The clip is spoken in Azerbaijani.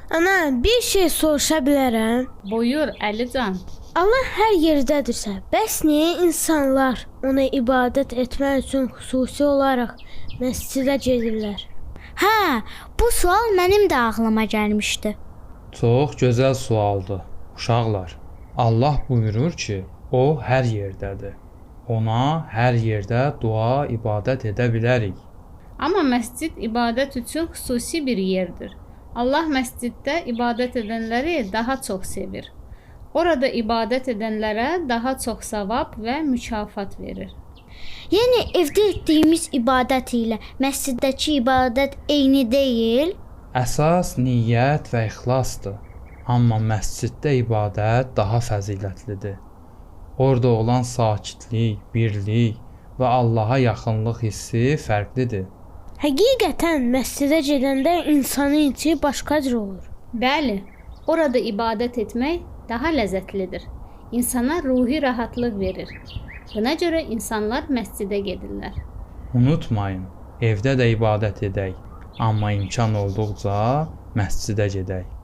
Ana, bir şey soruşa bilərəm? Buyur Əlican. Allah hər yerdədirsə, bəs niyə insanlar ona ibadət etmək üçün xüsusi olaraq məscidə gedirlər? Hə, bu sual mənim də ağlıma gəlmişdi. Çox gözəl sualdır, uşaqlar. Allah buyurur ki, o hər yerdədir. Ona hər yerdə dua, ibadət edə bilərik. Amma məscid ibadət üçün xüsusi bir yerdir. Allah məsciddə ibadət edənləri daha çox sevir. Orada ibadət edənlərə daha çox savab və mükafat verir. Yəni evdə etdiyimiz ibadət ilə məsciddəki ibadət eyni deyil? Əsas niyyət və ixlasdır. Amma məsciddə ibadət daha fəzilətlidir. Orada olan sakitlik, birlik və Allaha yaxınlıq hissi fərqlidir. Həqiqətən məscidə gedəndə insanın içi başqa cür olur. Bəli, orada ibadət etmək daha ləzzətlidir. İnsana ruhi rahatlıq verir. Buna görə insanlar məscidə gedirlər. Unutmayın, evdə də ibadət edək, amma imkan olduqca məscidə gedək.